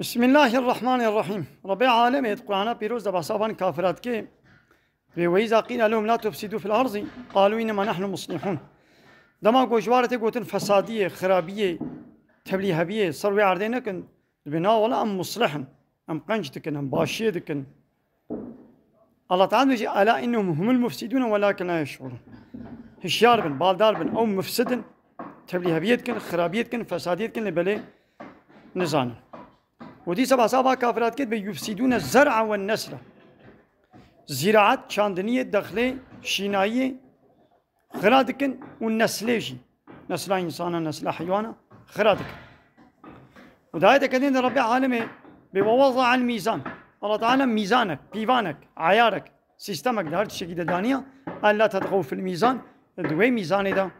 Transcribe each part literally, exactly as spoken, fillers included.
Bismillahirrahmanirrahîm. Rebbê alemê di Qur'ana pîroz de behsa van kafira dike. Wê وإذا قيل لهم لا تفسدوا في الأرض قالوا إنما نحن مصلحون. Dema ku ji we re tê gotin fesadiyê, xirabiyê, tevlîheviyê ser wê erdê nekin, dibê na wele em muslih in, em qenc dikin, em başiyê dikin. Allah Teala dibêje, ألا إنهم هم المفسدون ولكن لا يشعرون. Hişyar bin, baldar bin, ew mufsid in, tevlîheviyê dikin, xirabiyê dikin, fesadiyê dikin, lê belê nizanin. Û dîsa behsa va kafira dike, dibê يفسدون الزرع والنسل. Zîraet, çandiniyê, dexlê, şînayiyê, xira dikin û neslê jî, nesla însana, nesla heywana xira dikin. Û di ayeteke din de Rebbê alemê bê ووضع الميزان. Allah Teala mîzanek, pîvanek, eyarek, sîstemek di her tiştekî de daniya, ألا تطغوا في الميزان, di wê mîzanê de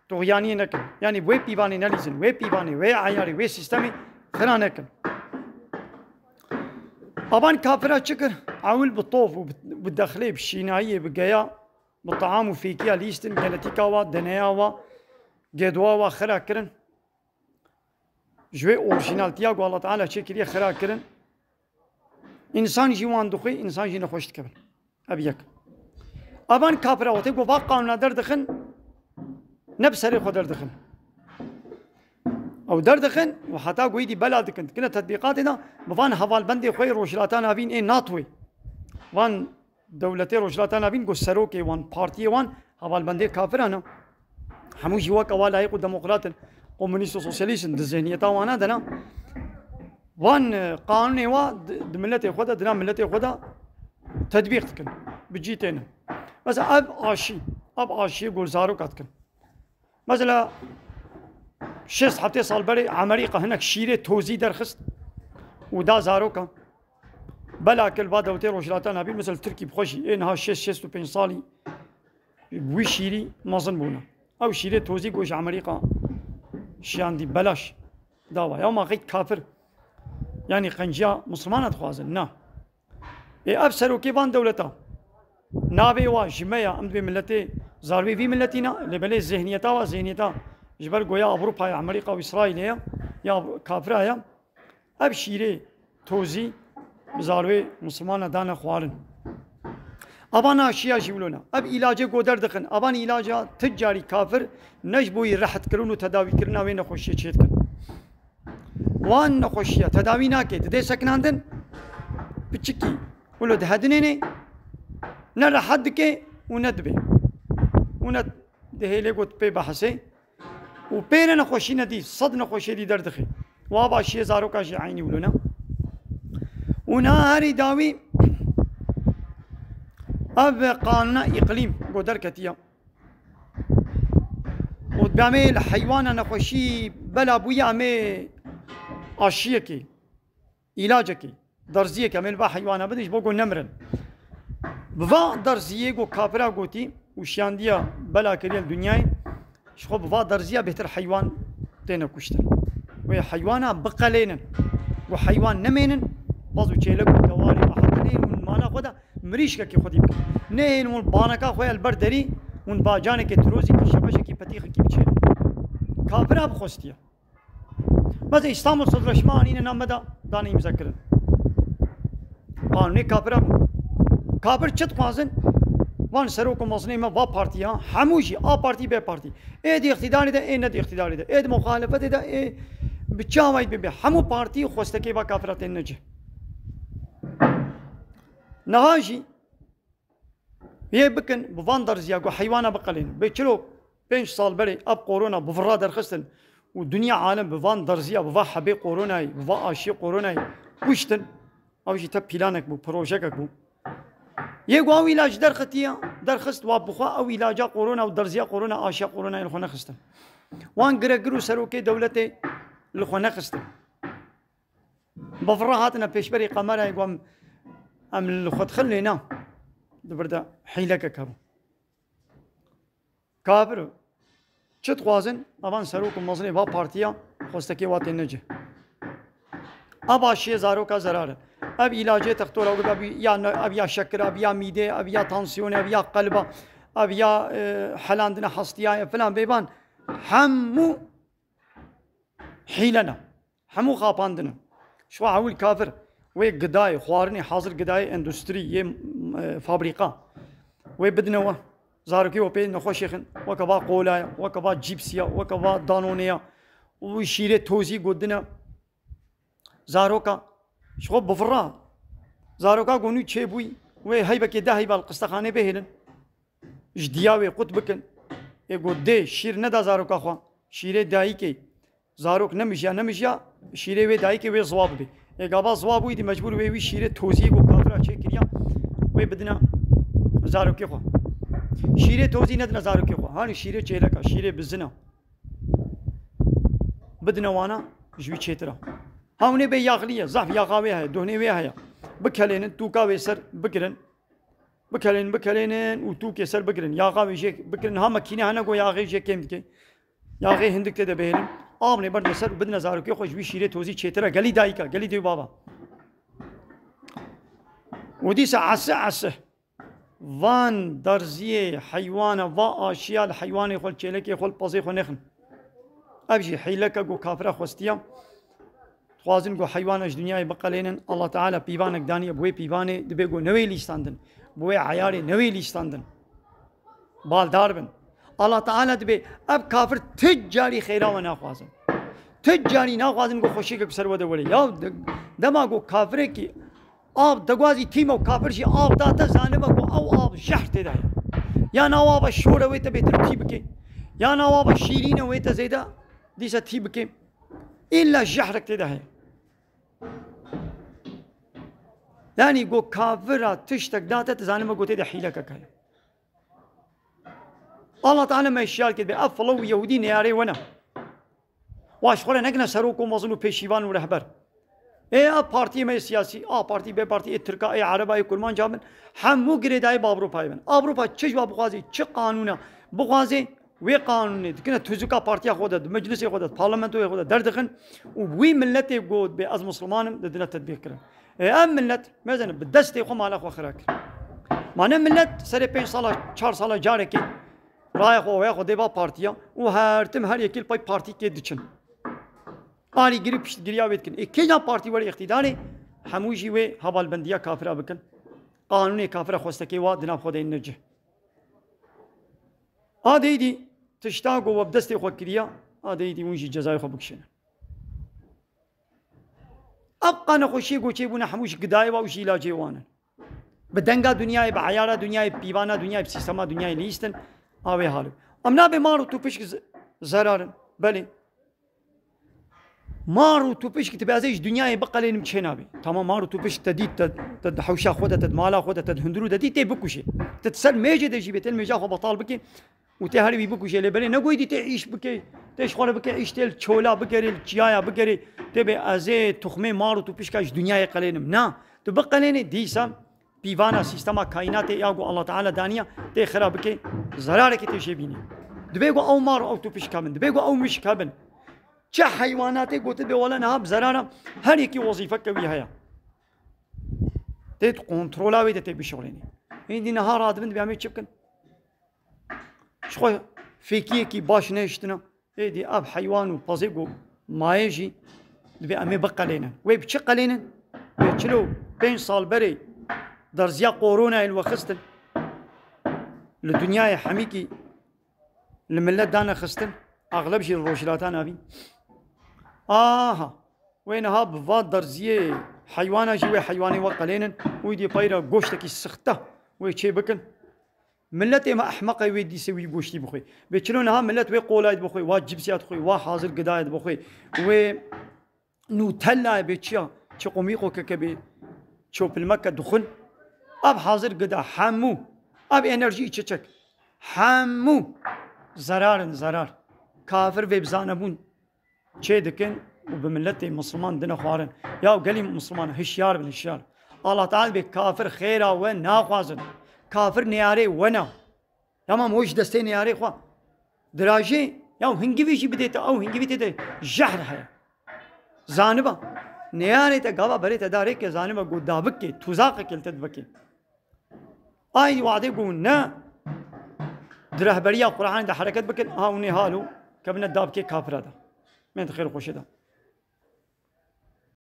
tuxyaniyê nekin. Yanî wê pîvanê nelîzin, wê pîvanê, wê eyarê, wê sîstemê xira nekin. Avan kafira çi kir? Ewil bi tof û bi, bi dexlê, bi şînayiyê, bi geya, bi taam û fêkiya lîstin, genetîka wa, D N A wa, gêdowa wa xira kirin. Ji wê orjînaltiya ku Allah Teala çêkiriye xira kirin. Însan jî wan dixwê, însan jî nexweş dikevin. Ev yek. Avan kafira wextê ku va qanûna derdixin, ne bi serê xwe derdixin. Ew derdixin û heta ku êdî bela dikin, dikine tetbîqatê de bi van hevalbendê xwe yê Rojhilata Navîn ê NATOyê. Van dewletê Rojhilata Navîn ku serokê wan, partiyê wan hevalbendê kafiran e. Hemû jî weke wa layîq û demokrat in, komunîst û sosyalîst in, di zihniyeta wana de ne. Van, e, qanûnê wa di, di miletê xwe de, di nav miletê xwe de tetbîq dikin. Bi cî têne. Mesela ev aşî, ev aşiyê ku li zaroka dikin. Mesela şêst heftê sal berê Emerîka hinek şîrê tozî derxist û da zaroka. Bela kir va dewletê Rojhilata Navîn, mesela Tirkî bi xwe jî ê niha şêst, şêst û pênc salî wî şîrî mezin bûne. Ew şîrê tozî ku ji Emerîka şiyandî belaş dawa. Ya ma qey kafir, yanî qenciya Mislimana dixwazin? Na. Ê ev serokê van dewleta, navê wa ji me ya, em dibê miletê, zarwê vî miletî ne, lê belê zihniyeta wa, zihniyeta ji ber goya Ewropayê, Emerîka û Îsraîlê ye, ya kafira ye. Ev şîrê tozî bi zarwê Mislimana dane xwarin. Avan aşiya jî wilo ne. Ev îlacê ku derdixin, avan îlaca ti carî kafir ne ji bo yî rehetkirin û tedawîkirina wê nexweşiyê çêdikin. Wan nexweşiya tedawî nake, didê sekinandin, piçikî wilo dihedinênê, ne rehet dike û ne dibê. Û ne dihêlê got pê behsê. Û pê ne nexweşî ne dî, sed nexweşiyê dî derdixê. Wa başiyê zaroka jî eynî wilo ne. Û niha herî dawî ev qanûna îqlîm ku derketiye. Û dibê em ê li heywana nexweşî bela bûye, em ê aşiyekê, îlacekê, derziyekê em ê li va heywana bidin ji bo ku nemirin. Bi va derziyê ku kafira gotî û şiyandiya bela kiriye li dinyayê, ji xwe bi va derziya bêhtir heywan têne kuştin. Wê heywana biqelênin. Ku heywan nemênin, baz û çêlek û dewarê ve hetanê hûn mala xwe de mirîşkekî xwedî bikin. Nehên hûn baneka xwe ya li ber derî, hûn bacanekê, tirozîkî, şebeşekî, petîxekî biçênin. Kafira bixwestiye. Mesela Îstanbul Sözleşme anîne nav me de dane îmze kirin. Qanûnê kafira bû. Kafir çi dixwazin? Van serok û mezinê me va partiya, hemû jî, A partî, B partî. Ê di îqtidarê de, ê ne di îqtidarê de. Ê di muxalefetê de, ê bi çi awayî bibe. Hemû partî xwestekê va kafira tên necih. Niha jî yê bikin, bi van derziya ku heywana biqelên. Bê çilo pênc sal berê ev korona bi vira derxistin û dinya alem bi van derziya, bi va hebê koronayê, bi va aşiyê koronayê kuştin. Ew jî te pîlanek bû, projekek bû. Yê ku ew îlac derxitiye, derxist, wa bi xwe ew îlaca korona û derziya korona, aşiya koronayê li xwe nexistin. Wan giregir û serokê dewletê li xwe nexistin. Bi vira hatine pêşberî kamerayê, got em, em li xwe dixin lê na. Di vir de hîlekek hebû. Kafir çi dixwazin? Evan serok û mezinê va partiya xwestekê wa tên necih. Ev aşiyê zaroka zerar e. Ev îlacê textora, ev ya ne-, ev ya şekira, ev ya mîdê, ev ya tansiyonê, ev ya qelba, ev ya, e, helandina hestiyayê filan bêvan. Hemû hîle ne. Hemû xapandin in. Şwa ewil kafir, wê gidayê, xwarinê hazir gidayê endustrî, yê, e, fabrîka. Wê bidine we. Zarokê we pê nexweşê xin. Weke va qolaya, weke va cîpsiya, weke va danoneya. Û şîrê tozî gotine. Zaroka. Ji xwe bivira. Zaroka got nû çêbûyî. Wê heybekê de heyba li qistexanê bihêlin. Ji diya wê qut bikin. Ê got dê şîr neda zaroka xwe. Şîrê dayikê. Zarok nemijiya, nemijiya, şîrê wê dayikê wê ziwa bibê. Ê gava ziwa bûyî dî mecbûr wê wî şîrê toziyê ku kafira çêkiriya, wê bidina zarokê xwe. Şîrê tozî nedina zarokê xwe. Hanî şîrê çêleka, şîrê bizina. Bidina wana ji wî çêtir e. Hewnê bê yaxlî ye, zehf yaxa wê heye, dohnê wê heye. Bikelênin, tûka wê ser bigirin. Bikelênin, bikelênin û tûkê ser bigirin. Yaxa wê jê bikirin. Ha makîne hene ku yaxê jê kêm dike. Yaxê hindik tê de bihêlin. Avnê berdine ser û bidine zarokê xwe ji wî şîrê tozî çêtir e. Gelî dayika, gelî dê û baba. Û dîsa ese ese. Van derziyê heywana, va aşiya li heywanê xwe, li çêlekê xwe, li pezê xwe nexin. Ev jî hîleke ku kafira xwestiya. Dixwazin ku heywana ji dinyayê biqelênin. Allah Teala pîvanek daniye, bi wê pîvanê dibê ku newê lîstandin, bi wê eyarê newê lîstandin. Baldar bin. Allah Teala dibê ev kafir ti carî xêra we naxwazin. Ti carî naxwazin ku xweşikek bi ser we de were. Ya de-, dema ku kafirekî av degwazî tîme û kafir jî av da te, zanibe ku ew av jehr tê de heye. Ya nav ava şor e wê te bêtir tî bike. Ya nav ava şîrîn e wê te zêde dîsa tî bike. Îlla jehrek tê de heye. Yanî ku kafira tiştek da te, tu zanibe ku tê de hîlekek heye. Allah Teala me şiyar kir bê, ev filo û Yehûdî neyarê we ne. Wa ji xwe re nekine serok û mezin û pêşîvan û rehber. Ê a partiyê me yê siyasî, a partî, bê partî, ê Tirka, ê Ereba, ê Kurmanca bin, hemû girêdayî bi Ewropayê bin. Ewropa çi ji wa bixwazê, çi qanûna bixwazê, wê qanûnê dikine tuzika partiya xwe de, di meclisê xwe de, di parlamentoyê xwe de derdixin û wî miletê got bê ez Misliman im, didine tedbîq kirin. Ê ev milet, mezenin, bi destê xwe mala xwe xira kir. Ma ne milet serê pênc sala, çar sala carekê raya xwe, oya xwe dê ba partiya û her tim her yekî li pey partîkê diçin. Alîgirî piştgiriya wê dikin. Ê kêjan partî were îqtîdarê, hemû jî wê hevalbendiya kafira bikin. Qanûnê kafira xwestekê wa di nav xwe de yêne cih. A deydî tişta ku we bi destê xwe kiriya, a deydî hûn jî cezayê xwe bikişêne. Ev qanexweşiyê ku çêbûne hemû ji gidayê wa û ji îlacê wan in. Bi denga dinyayê, bi eyara dinyayê, bi pîvana dinyayê, bi sîstema dinyayê lîstin, a wê halê. Em nabê mar û tûpişk z-, zerar in. Belê. Mar û tûpişk tu bê ez ê ji dinyayê biqelênim çê nabê. Tamam, mar û tûpişk te dît, te, te di hewşa xwe de, te di mala xwe de, te di hundirû de dît, tê bikuşê. Te di ser mêjê de jî bê, tê mêja xwe betal bikê. Û tê her wî bikujê, lê belê negoyî dî tê îş bikê, tê ji xwe re bikê îş, tê li çola bigerê, li çiyaya bigerê, tê bê ez ê tuxmê mar û tûpişka ji dinyayê qelênim. Na, tu biqelênê dîsa pîvana sîstema kaînatê ya ku Allah Teala daniya, tê xira bikê, zerarekê tê jê bînî. Dibê ku ew mar û ew tûpişk hebin, dibê ku ew mişk hebin. Çi heywanatê gotin bê wele niha bi zerara her yekî wezîfeke wî heye. Tê di kontrola wê de tê bişuxulênî. Hîndî niha radibin dibê em ê çi bikin? Ji xwe fêkiyekî baş nehiştine. Êdî ev heywan û pezê ku maye jî dibê em ê biqelênin. Wê bi çi qelênin? Wê çil û pênc sal berê derziya koronayê li we xistin. Li dinyayê hemîkî li milet dane xistin. Exleb jî li Rojhilata Navîn. Aha! Wê niha bi va derziyê heywana jî wê heywanê we qelênin. Wî dî peyra goştekî sixte wê çê bikin. Miletê me ehmeq e, wê dîsê wî goştî bixwê. Bê çilo niha milet wê qolayê dibixwê, wa cipsiyat dixwê, wa hazir gidayê dibixwê, wê nûtellayê bê çiya, çiqomîqokeke bê çopilmeke dixwin. Ev hazir gida hemû, ev enerjî çiçek, hemû zerar in, zerar. Kafir vê bi zanebûn çê dikin û bi miletê Misliman dine xwarin. Ya gelî Misliman hişyar bin, hişyar. Allah Teala bê kafir xêra we naxwazin. Kafir neyarê we ne. Tamam, o ji destê neyarê xwe dirajê, ya hingivî jî bidê te, ew hingivî tê de jehr heye. Zaniba. Neyarê te gava berê te darê ke zaniba ku davik ke, tuzaqek li te dibike. Ay wadê ku ne di rehberiya Qur'anê de hereket bikin, ha hûn ê halo kevine dabkê kafira de. Min di xêr xweşê de.